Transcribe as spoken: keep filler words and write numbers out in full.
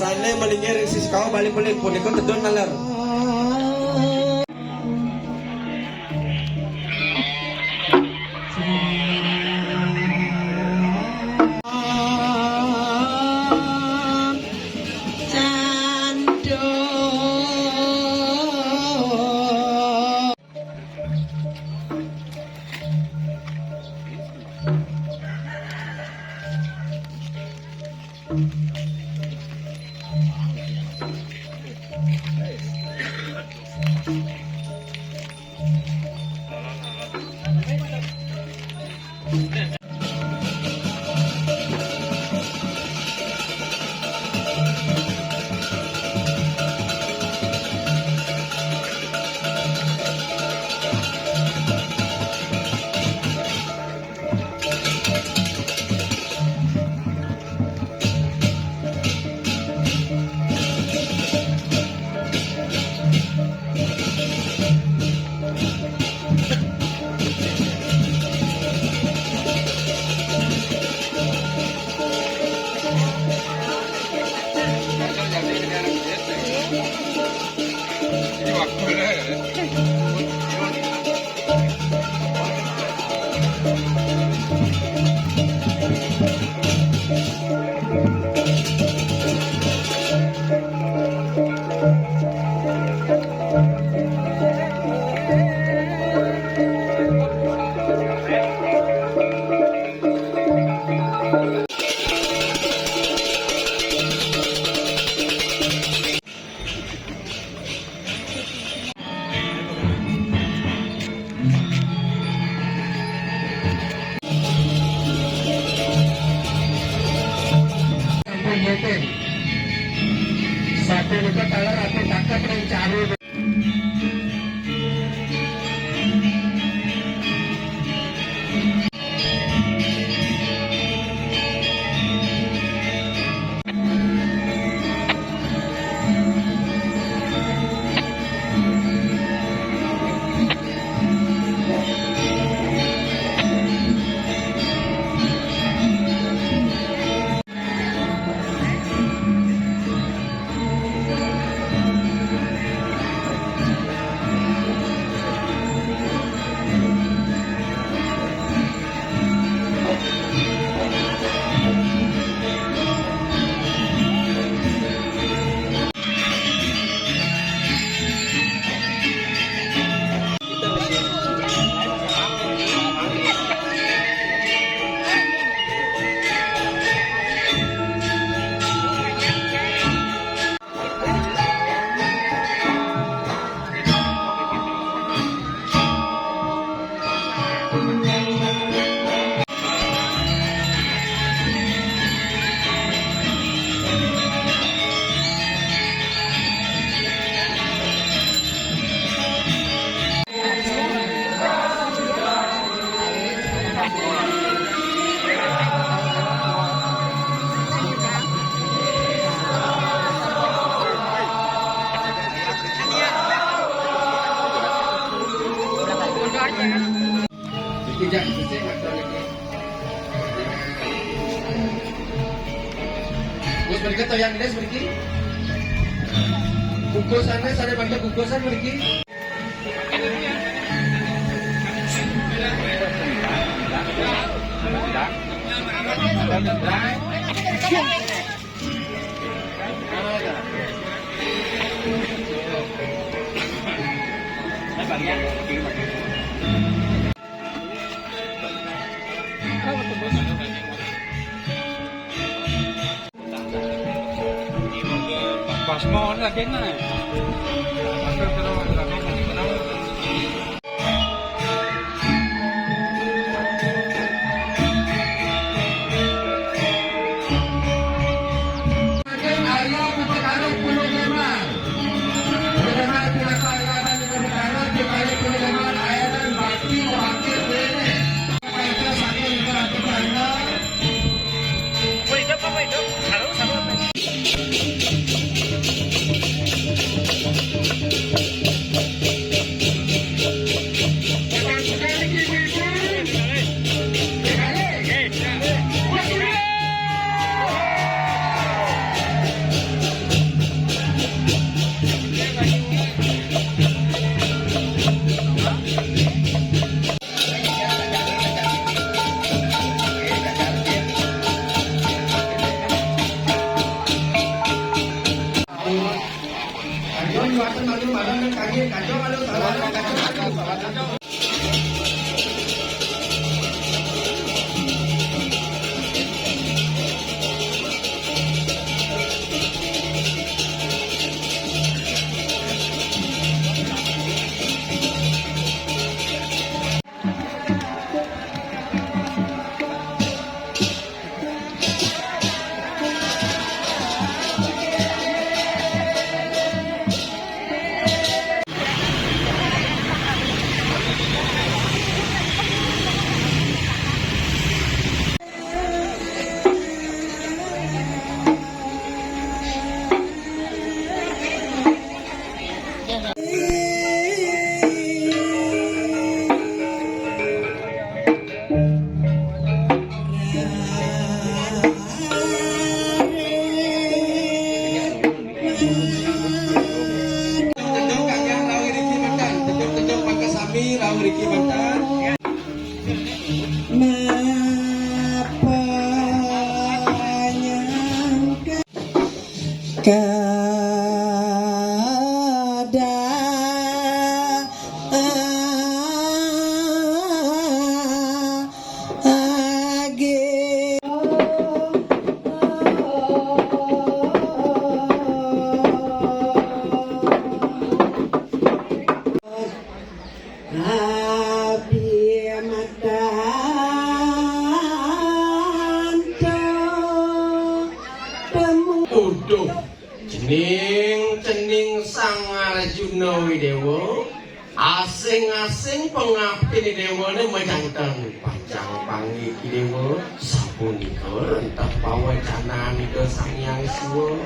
Rane melinggir ing sisi kawa bali-bali punika tedun naler. Sampun nyetin. Sapunika taler api tangkep ring caru. Niki, Jak, sisik, Mas, niki. Wis mriki toyan niki mriki. Kukusannya, sare banyak kukusan mriki. Pas mau lagi nih. Tendang-tendang kakak rawuh riki mantan, tendang-tendang pakai sami rawuh riki mantan. Napa nyangka kada age. Abi madanto temu. Uduh, cening, cening Sang Arjuna Widewa, asing-asing pangaptin Idewane majanten panjang panggih Idewa, sapunika rentah pawacanan Ida Sang Hyang Siwa.